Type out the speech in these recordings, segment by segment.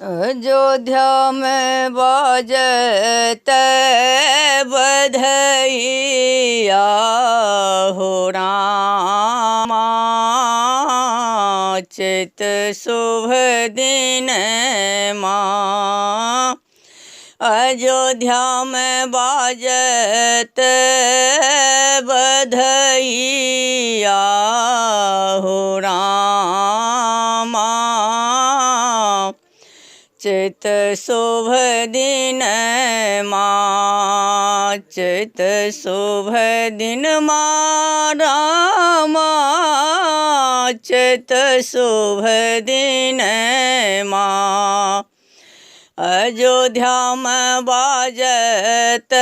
अयोध्या में बाजत बधैया हो रामा, चित शुभ दिन माँ। अयोध्या में बाजत बधैया हो रामा, चित शुभ दिन माँ, चित शुभ दिन माँ रामा, चित शुभ दिन माँ। अयोध्यामे बाजत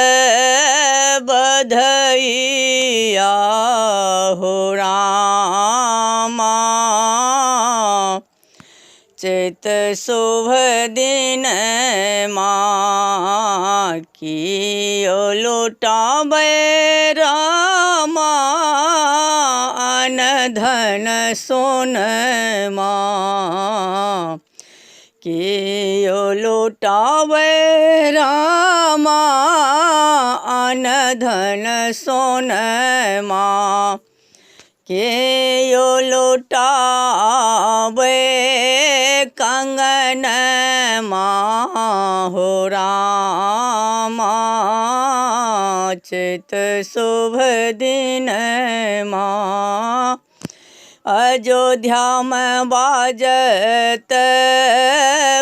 बधैया हो रामा, चित शुभ दिन माँ। कियो लुटाबै रामा अन धन सोनमा, कियो लुटाबै रामा अन धन सोनमा, केओ लुटाबै कंगन हो रामा, चित शुभ दिन माँ। अयोध्यामे बाजत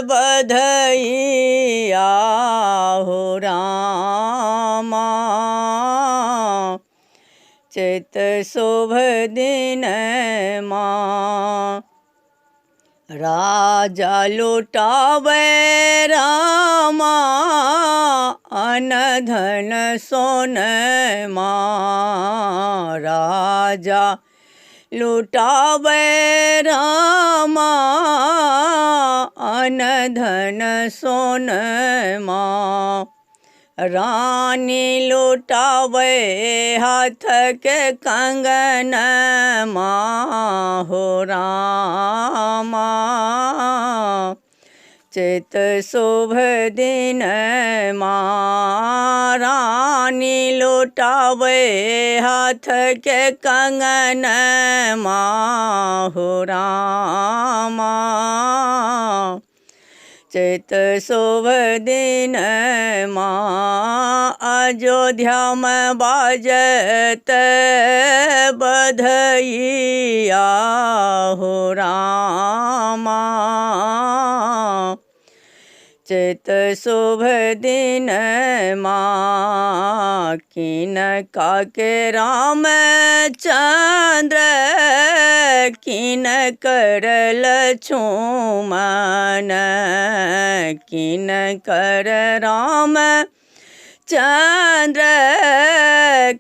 बधैया हो रामा, चित शुभ दिन माँ। राजा लुटाबै रामा अन धन सोनमा, राजा लुटाबै रामा अन धन सोनमा, रानी लुटाबै हाथके कंगन हो रामा, चित शुभ दिन माँ। रानी लुटाबै हाथके कंगन हो रामा, चित शुभ दिन माँ। अयोध्यामे बाजत बधैया हो रामा, चित शुभ दिन माँ। किनका के रामचंद्र किन कर लक्ष्मण, किन कर राम चंद्र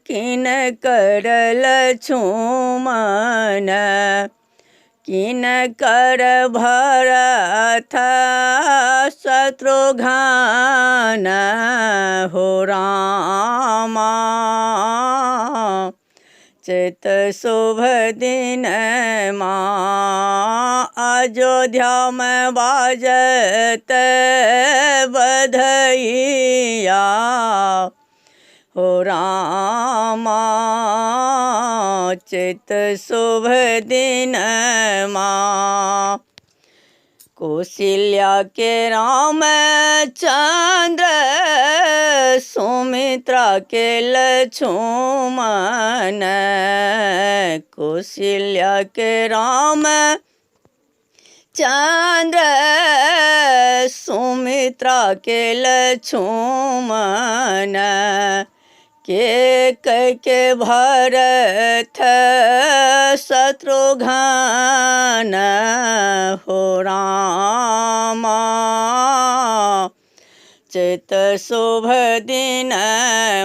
किन कर लक्ष्मण, किन कर भरत शत्रुघ्न हो रामा, चित शुभ दिन माँ। अयोध्यामे बाजत बधैया हो रामा, चित शुभ दिन माँ। कौशल्या के रामचंद्र सुमित्रा के लक्ष्मण, कौशल्या के राम चंद्र सुमित्रा के लक्ष्मण, के भरत शत्रुघ्न हो रामा, चित शुभ दिन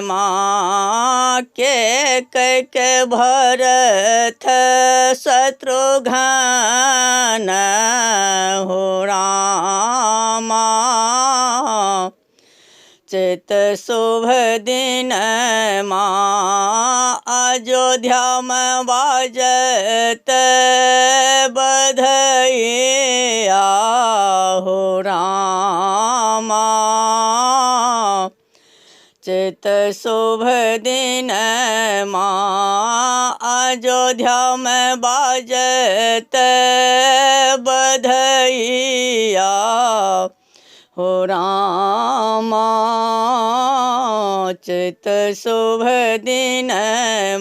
माँ। के भरत शत्रुघ्न हो रामा, चित शुभ दिन माँ। अयोध्यामे बाजत बधैया हो रामा, शुभ दिन माँ, अयोध्यामे बाजत बधैया हो रामा। चित शुभ दिन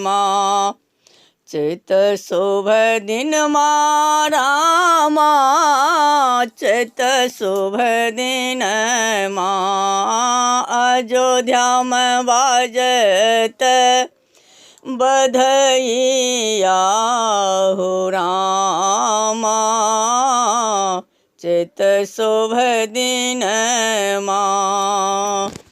माँ, चित शुभ दिन मा रामा, चित शुभ दिन माँ, अयोध्यामे बाजत बधैया हो रामा। चित शुभ दिन माँ।